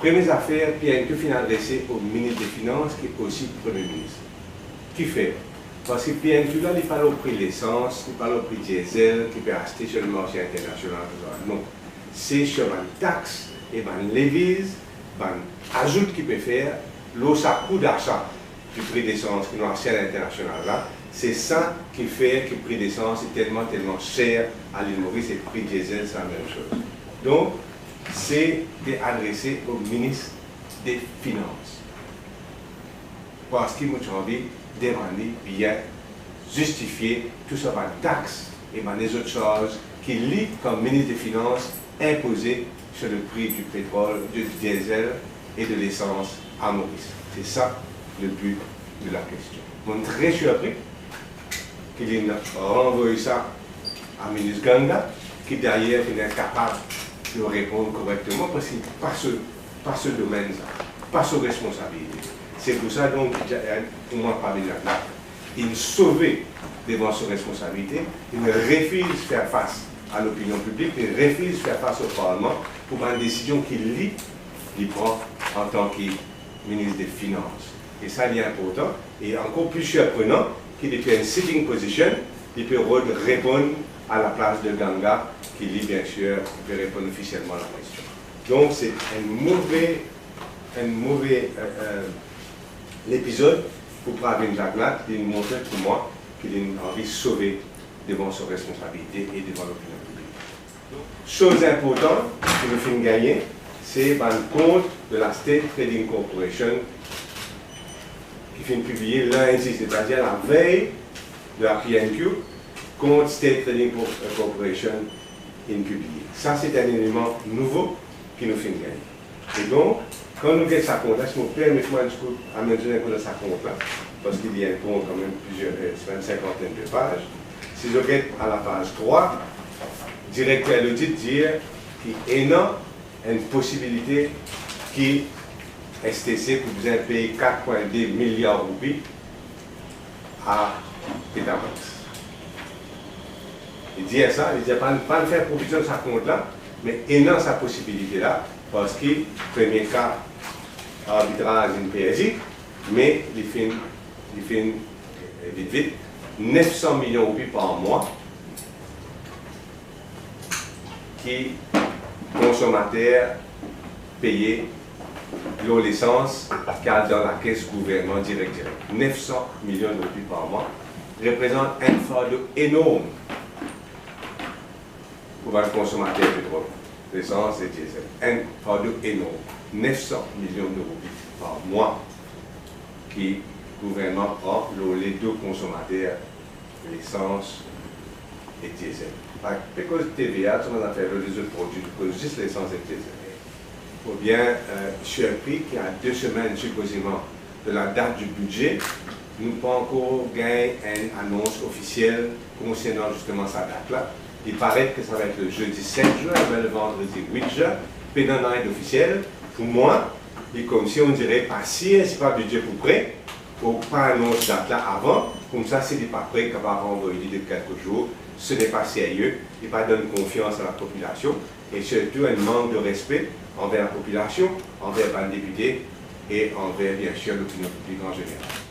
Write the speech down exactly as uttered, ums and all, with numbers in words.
Premie zafer, P N Q finn adrese o minis de finans ki osi Premie Minis. Kifer? Parski P N Q la, li pa lor pri lesans, li pa lor pri diesel ki pe aste sir lemarse internasional, tousala. Non. Se sir bann tax e bann leviz, bann azout ki pe fer lor sa kou dasa di pri desans ki nou aste alinternasional la, se sa ki fer ki pri desans li telman, telman ser a Lil Moris e pri diesel, se lamem soz. Donk, se pe adrese o minis de finans. Parski mo ti anvi demann li bien zistifie tou sa bann tax e bann lezot sarz ki li, kom minis de finans, inpoze sir le pri di petrol, di diesel e de lesans a Moris. Se sa le bi de la kestion. Mo tre sirpri ki li ranvoy sa a minis Ganga, ki dayer finn inkapab de reponn korekteman, parski pa so, pa so domenn sa, pa so responsabilite. Se pou sa, donk, ki, pou mwa, Pavel Jacknat, li sove devan so responsabilite, li refiz fer fas a lopinion piblik, li refiz fer fas o parlman pou bann desizion ki li, li pran antan ki minis de finans. E sa, li inportan. E ankor pli sirprenan, ki depi enn sitting position, li pe rod reponn a laplas de Ganga, ki li, biensir, li pe reponn ofisielman a lakestion. Donk, se enn move, enn move, euh, euh, lepizod pou Pravind Jagannath, li montre pou mwa ki li anvi sove devan so responsabilite e devan lopinion piblik. Soz inportan ki nou finn gagne, se bann kont de la State Trading Corporation ki finn pibliye lindi, setadir lavey de la P N Q, kont State Trading Cor-, Corporation inn pibliye. Sa, se enn eleman nouvo ki nou finn gagne. E donk, kan nou get sa kont la, si mo permet mwa enn kou, amenn zot enn kou dan sa kont la, parski li enn kont kanmem plizier, euh, enn sinkantenn de paz. Si zot get a lapaz trwa, direkter lodit dir ki ena enn posibilite ki S T C pou bizin pey kat pwin de miliar roupi a Petabanks. Li dir sa, li dir pa, pa fer provizion sa kont la, me ena sa posibilite la, parski premie ka arbitraz inn perdi, me li finn, li finn, eh, vit vit, nef san milion roupi par mwa ki konsomater peye lor lesans ki al dan lakes gouvernman direk, direk. Nef san milion roupi par mwa reprezant enn fardo enorm pou bann konsomater petrol, lesans e diesel. Enn fardo enorm. Nef san milion roupi par mwa ki gouvernman pran lor ledo konsomater lesans e diesel. Pa, pe koz T V A, tou bann zafer, lor lezot prodwi, nou koz zis lesans e diesel. Oubien, euh, sirpri ki a de semenn, sipozeman, de la dat di bidize, nou pa ankor gagn enn anons ofisiel konsernan zisteman sa dat la. Li paret ki sa va et le zedi set zin, oubien le vandredi wit zin, pena nanye dofisiel. Pou mwa, li koumsi, on dirait, pa sir si pa bidize pou pre, pou pa anons dat la avan, koumsa si li pa pre, kapav ranvoy li de kelke zour, se n'est pas sérieux, li pa donn konfians a lapopilasion, e sirtou enn mank de respe anver lapopilasion, anver bann depite e anver, biensir, lopinion piblik an zeneral.